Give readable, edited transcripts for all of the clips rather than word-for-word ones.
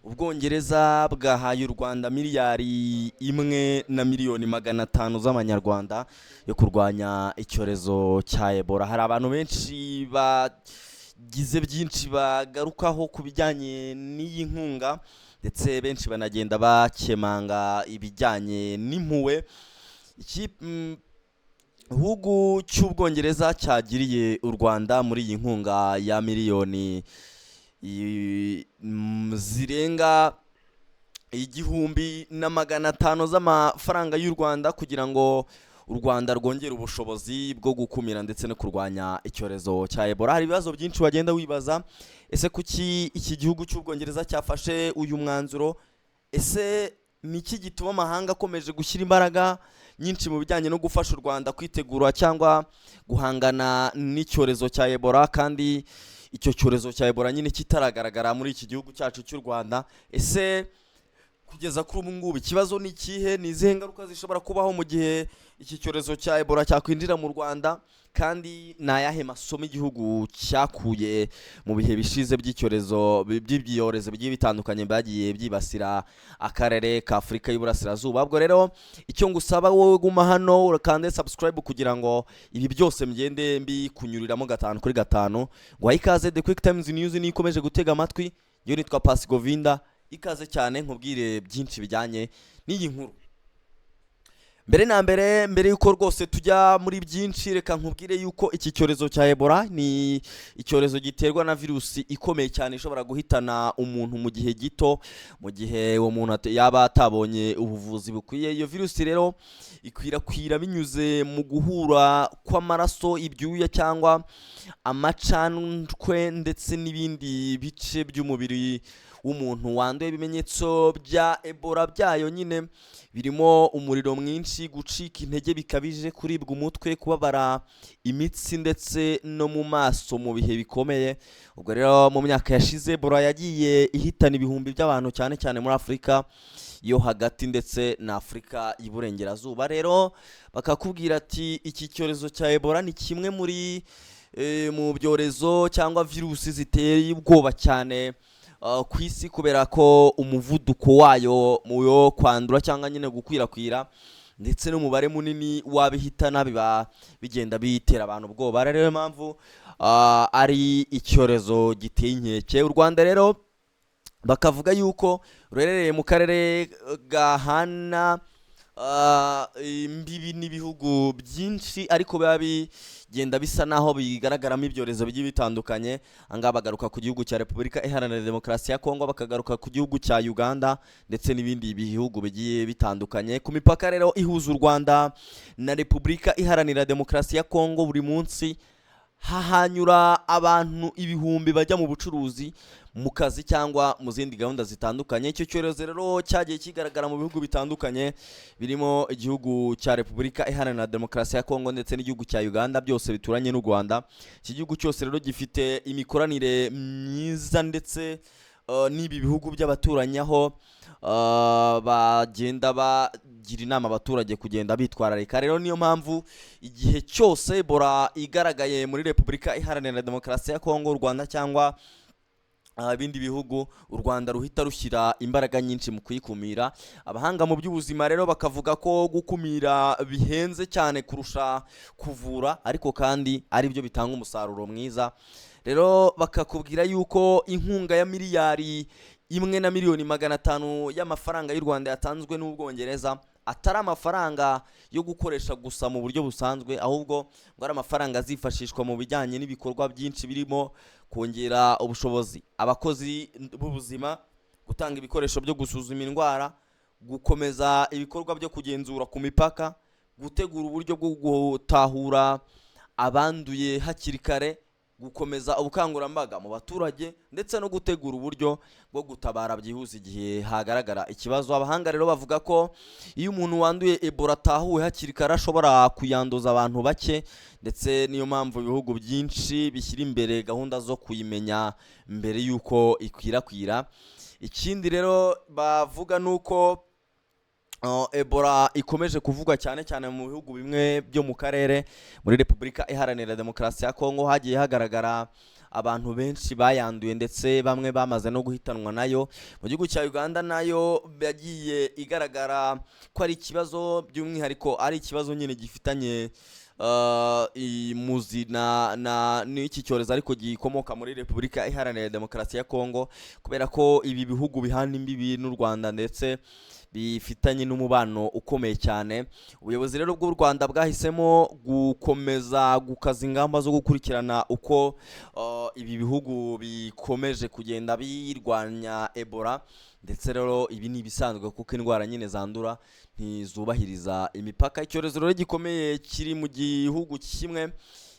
Ubwongereza bwahaye u Rwanda 1,500,000,000 z'amanyarwanda yo kurwanya icyorezo cya Ebola. Hari abantu benshi bagize byinshi bagarukaho ku bijyanye n'iyi nkunga, ndetse benshi banagenda bakemanga ibijyanye n'impuhwe igihugu cy'Ubwongereza cyagiriye u Rwanda muri iyi nkunga ya miliyoni zirenga 1,500 z'amafaranga y'u Rwanda, kugira ngo u Rwanda rwongere ubushobozi bwo gukumira ndetse no kurwanya icyorezo cya Ebola. Hari ibibazo byinshi wagenda wibaza: ese kuki iki gihugu cy'Ubwongereza cyafashe uyu mwanzuro? Ese ni iki gituma amahanga akomeje gushyira imbaraga nyinshi mu bijyanye no gufasha u Rwanda kwitegura cyangwa guhangana n'icyorezo cya Ebola, kandi icyo cyorezo cya Ebola nyine kitaragaragara muri iki gihugu cyacu cy'u Rwanda? Ese kugeza kuri ubu ngubu ikibazo ni ikihe? Ni izihe ngaruka zishobora kubaho mu gihe iki cyorezo cya Ebola cyakwinjira mu Rwanda? Kandi ni ayahe masomo igihugu cyakuye mu bihe bishize by'icyorezo, by'ibyorezo bigiye bitandukanye byagiye byibasira akarere ka Afurika y'Iburasirazuba? Ubwo rero icyo ngusaba wowe, guma hano urakande subscribe kugira ngo ibi byose mgende mbikunyuriramo gatanu kuri gatanu. Ngo ikaze The Quick Times News niyo ikomeje gutega amatwi. Yo nitwa Pasi Govinda, ikaze cyane nkubwire byinshi bijyanye n'iyi nkuru. Mbere na mbere, mbere yuko rwose tujya muri byinshi, reka nkubwire yuko iki cyorezo cya Ebola ni icyorezo giterwa na virusi ikomeye cyane ishobora guhitana umuntu mu gihe gito, mu gihe uwo muntu yaba atabonye ubuvuzi bukwiye. Iyo virusi rero ikwirakwira binyuze mu guhura kw'amaraso, ibyuya cyangwa amacandwe ndetse n'ibindi bice by'umubiri w'umuntu wanduye. Ibimenyetso bya Ebola byayo nyine birimo umuriro mwinshi, gucika intege bikabije, kuribwa umutwe, kubabara imitsi ndetse no mu maso mu bihe bikomeye. Ubwo rero mu myaka yashize Ebola yagiye ihitana ibihumbi by'abantu, cyane cyane muri Afurika yo hagati ndetse na Afurika y'Iburengerazuba. Rero bakakubwira ati iki cyorezo cya Ebola ni kimwe muri mu byorezo cyangwa virusi ziteye ubwoba cyane ku isi, kubera ko umuvuduko wayo mu yo kwandura cyangwa nyine gukwirakwira ndetse n'umubare munini w'abihitana biba bigenda bitera abantu ubwoba. Rero niyo mpamvu ari icyorezo giteye inkeke. U Rwanda rero bakavuga yuko ruherereye mu karere gahana imbibi n'ibihugu byinshi, ariko biba bigenda bisa naho bigaragaramo ibyorezo bigiye bitandukanye. Ahangaha bagaruka ku gihugu cya Repubulika Iharanira Demokarasi ya Kongo, bakagaruka ku gihugu cya Uganda ndetse n'ibindi bihugu bigiye bitandukanye. Ku mipaka rero ihuza u Rwanda na Repubulika Iharanira Demokarasi ya Kongo, buri munsi hahanyura abantu ibihumbi bajya mu bucuruzi, mu kazi cyangwa mu zindi gahunda zitandukanye. Icyo cyorezo rero cyagiye kigaragara mu bihugu bitandukanye birimo igihugu cya Repubulika Iharanira Demokarasi ya Kongo ndetse n'igihugu cya Uganda, byose bituranye n'u Rwanda. Iki gihugu cyose rero gifite imikoranire myiza ndetse n'ibi bihugu by'abaturanyi, aho bagenda bagira inama abaturage kugenda bitwararika. Rero niyo mpamvu igihe cyose Ebola igaragaye muri Repubulika Iharanira Demokarasi ya Kongo, u Rwanda cyangwa ibindi bihugu, u Rwanda ruhita rushyira imbaraga nyinshi mu kuyikumira. Abahanga mu by'ubuzima rero bakavuga ko gukumira bihenze cyane kurusha kuvura, ariko kandi ari byo bitanga umusaruro mwiza. Rero bakakubwira yuko inkunga ya 1,500,000,000 y'amafaranga y'u Rwanda yatanzwe n'Ubwongereza atari amafaranga yo gukoresha gusa mu buryo busanzwe, ahubwo ngo ari amafaranga azifashishwa mu bijyanye n'ibikorwa byinshi birimo kongera ubushobozi abakozi b'ubuzima, gutanga ibikoresho byo gusuzuma indwara, gukomeza ibikorwa byo kugenzura ku mipaka, gutegura uburyo bwo gutahura abanduye hakiri kare, gukomeza ubukangurambaga mu baturage ndetse no gutegura uburyo bwo gutabara byihuse igihe hagaragara ikibazo. Abahanga rero bavuga ko iyo umuntu wanduye Ebola atahuwe hakiri kare ashobora kuyanduza abantu bake, ndetse niyo mpamvu ibihugu byinshi bishyira imbere gahunda zo kuyimenya mbere y'uko ikwirakwira. Ikindi rero bavuga ni uko Ebola ikomeje kuvugwa cyane cyane mu bihugu bimwe byo mu karere. Muri Repubulika Iharanira Demokarasi ya Kongo hagiye hagaragara abantu benshi bayanduye, ndetse bamwe bamaze no guhitanwa nayo. Mu gihugu cya Uganda nayo yagiye igaragara ko ari ikibazo, by'umwihariko ari ikibazo nyine gifitanye imuzi na n'iki cyorezo ariko gikomoka muri Repubulika Iharanira Demokarasi ya Kongo, kubera ko ibi bihugu bihana imbibi n'u Rwanda ndetse bifitanye n'umubano ukomeye cyane. Ubuyobozi rero bw'u Rwanda bwahisemo gukomeza gukaza ingamba zo gukurikirana uko ibi bihugu bikomeje kugenda birwanya Ebola. Ndetse rero ibi ni ibisanzwe, kuko indwara nyine zandura ntizubahiriza imipaka. Icyorezo rero gikomeye kiri mu gihugu kimwe,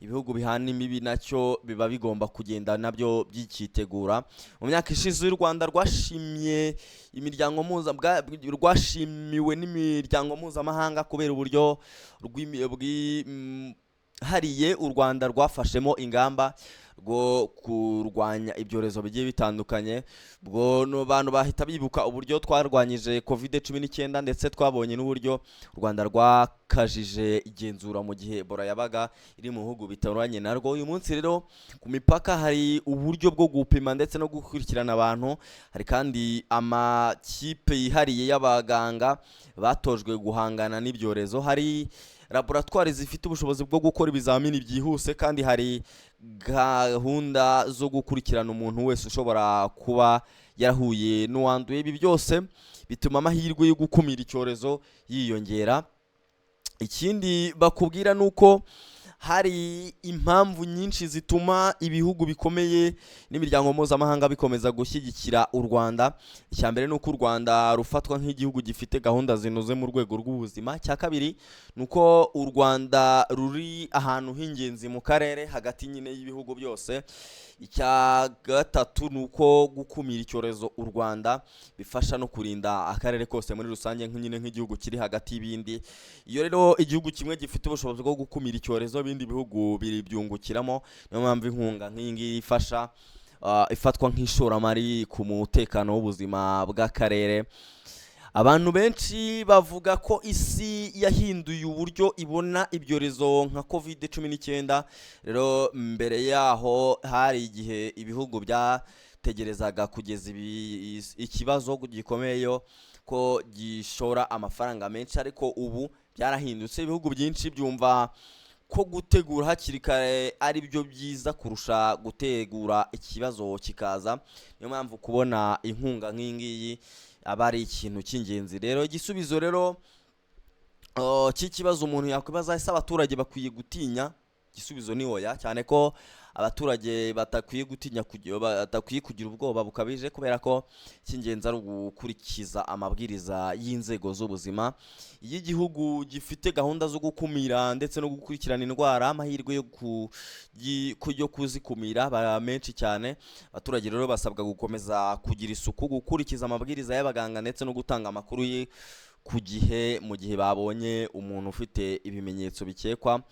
ibihugu bihana imbibi nacyo biba bigomba kugenda nabyo byikitegura. Mu myaka ishize, u Rwanda rwashimye imiryango mpuza rwashimiwe n'imiryango mpuzamahanga kubera uburyo hariye u Rwanda rwafashemo ingamba rwo kurwanya ibyorezo bigiye bitandukanye. Ubwo abantu bahita bibuka uburyo twarwanyije COVID-19, ndetse twabonye n'uburyo u Rwanda rwakajije igenzura mu gihe Ebola yabaga iri mu bihugu bituranye narwo. Uyu munsi rero ku mipaka hari uburyo bwo gupima ndetse no gukurikirana abantu. Hari kandi amakipe yihariye y'abaganga batojwe guhangana n'ibyorezo, hari laboratwari zifite ubushobozi bwo gukora ibizamini byihuse, kandi hari gahunda zo gukurikirana umuntu wese ushobora kuba yarahuye n'uwanduye. Ibi byose bituma amahirwe yo gukumira icyorezo yiyongera. Ikindi bakubwira ni uko hari impamvu nyinshi zituma ibihugu bikomeye n'imiryango mpuzamahanga bikomeza gushyigikira u Rwanda. Icya mbere ni uko u Rwanda rufatwa nk'igihugu gifite gahunda zinoze mu rwego rw'ubuzima. Icya kabiri ni uko u Rwanda ruri ahantu h'ingenzi mu karere, hagati nyine y'ibihugu byose. Icya gatatu ni uko gukumira icyorezo u Rwanda bifasha no kurinda akarere kose muri rusange, nyine nk'igihugu kiri hagati y'ibindi. Iyo rero igihugu kimwe gifite ubushobozi bwo gukumira icyorezo, ibindi bihugu biribyungukiramo. Niyo mpamvu inkunga nk'iyi ngiyi ifasha, ifatwa nk'ishoramari ku mutekano w'ubuzima bw'akarere. Abantu benshi bavuga ko isi yahinduye uburyo ibona ibyorezo nka COVID-19. Rero mbere yaho hari igihe ibihugu byategerezaga kugeza ikibazo gikomeyeyo ko gishora amafaranga menshi, ariko ubu byarahindutse. Ibihugu byinshi byumva ko gutegura hakiri kare ari byo byiza kurusha gutegura ikibazo kikaza. Niyo mpamvu kubona inkunga nk'iyi ngiyi aba ari ikintu cy'ingenzi. Rero igisubizo rero cy'ikibazo umuntu yakwibaza: ese abaturage bakwiye gutinya? Igisubizo ni oya, cyane ko abaturage batakwiye gutinya, batakwiye kugira ubwoba bukabije, kubera ko icy'ingenzi ari ugukurikiza amabwiriza y'inzego z'ubuzima. Iyo igihugu gifite gahunda zo gukumira ndetse no gukurikirana indwara, amahirwe yo kuzikumira aba menshi cyane. Abaturage rero basabwa gukomeza kugira isuku, gukurikiza amabwiriza y'abaganga, ndetse no gutanga amakuru ye ku gihe mu gihe babonye umuntu ufite ibimenyetso bikekwa.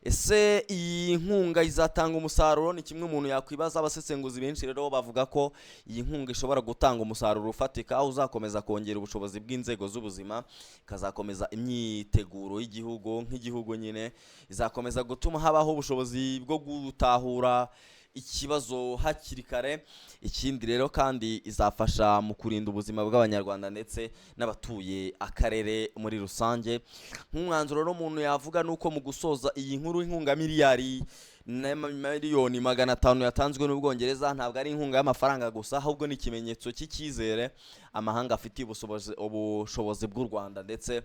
Ese iyi nkunga izatanga umusaruro? Ni kimwe umuntu yakwibaza. Abasesenguzi benshi rero bavuga ko iyi nkunga ishobora gutanga umusaruro ufatika uzakomeza kongera ubushobozi bw'inzego z'ubuzima, ikazakomeza imyiteguro y'igihugu nk'igihugu nyine, izakomeza gutuma habaho ubushobozi bwo gutahura ikibazo hakiri kare. Ikindi rero kandi, izafasha mu kurinda ubuzima bw'Abanyarwanda ndetse n'abatuye akarere muri rusange. Nk'umwanzuro rero umuntu yavuga ni uko mu gusoza iyi nkuru, inkunga miliyari na miliyoni 500 yatanzwe n'Ubwongereza ntabwo ari inkunga y'amafaranga gusa, ahubwo ni ikimenyetso cy'icyizere amahanga afitiye ubushobozi bw'u Rwanda ndetse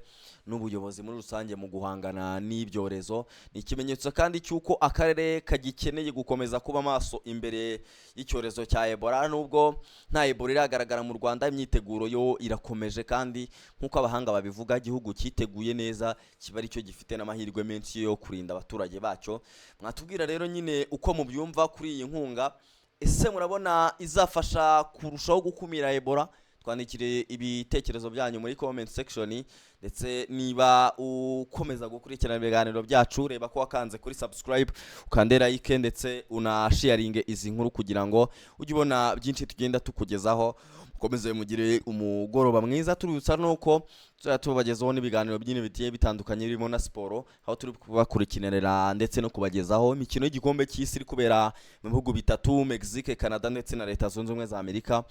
n'ubuyobozi muri rusange mu guhangana n'ibyorezo. Ni ikimenyetso kandi cy'uko akarere kagikeneye gukomeza kuba maso imbere y'icyorezo cya Ebola. Nubwo nta Ebola iragaragara mu Rwanda, imyiteguro yo irakomeje, kandi nk'uko abahanga babivuga, igihugu cyiteguye neza kiba aricyo gifite n'amahirwe menshi yo kurinda abaturage bacyo. Mwatubwira rero nyine uko mubyumva kuri iyi nkunga. Ese murabona izafasha kurushaho gukumira Ebola Twandikire ibitekerezo byanyu muri comment section, ndetse niba ukomeza gukurikirana ibiganiro byacu, reba ko wakanze kuri subscribe, ukande like, ndetse unasharinge izi nkuru kugira ngo ujye ubona byinshi tugenda tukugezaho. Mukomeze mugire umugoroba mwiza. Tuributsa nuko tuzajya tubagezaho n'ibiganiro byinshi bigiye bitandukanye birimo na siporo, aho turi kubakurikiranira ndetse no kubagezaho imikino y'igikombe cy'isi iri kubera mu bihugu bitatu: Mexique, Canada ndetse na Leta Zunze Ubumwe za Amerika.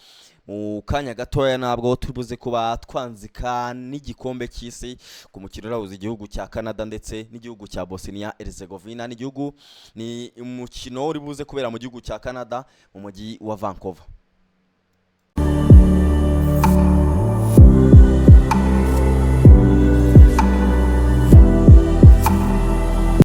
Mu kanya gatoya ntabwo turi kuba twanzika n'igikombe cy'isi ku mukino urahuza igihugu cya Canada ndetse n'igihugu cya Bosnia Herzegovina. Ni igihugu, ni umukino uri buze kubera mu gihugu cya Canada, mu mujyi wa Vancouver.